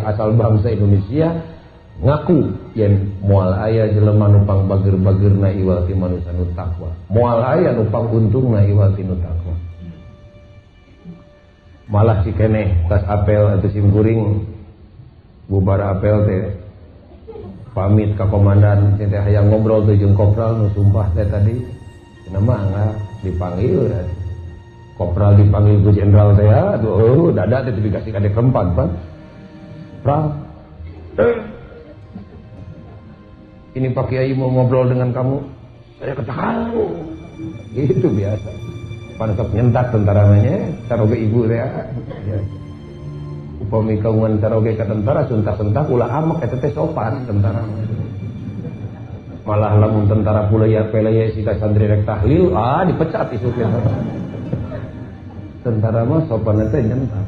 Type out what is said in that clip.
Asal bangsa Indonesia ngaku yen moal aya jelema nu pang bager-bagerna iwal ti manusia nu takwa, moal aya nu pang untungna iwal ti nu takwa. Malah si keneh tas apel atau sim kuring bubar apel teh pamit ka komandan teh, hayang ngobrol tuh jeung kopral nu sumpah teh tadi. Cenah mah dipanggil ya. Kopral dipanggil ku jenderal teh, aduh, oh, dada teh dikasih kadek keempat, Pak. Pral. Eh. Ini Pak Kiai mau ngobrol dengan kamu. Saya ketahu. Gitu biasa. Pan sok nyentak tentara namanya, caroge ibu teh. Ya. Upami kaungan caroge ka tentara suntak-suntak ulah amek, eta teh sopan tentara. Malah lamun tentara pula ya pelaya si santri rek tahlil, ah, dipecat isuk tentara. Tentara mah sopan teh nyentak.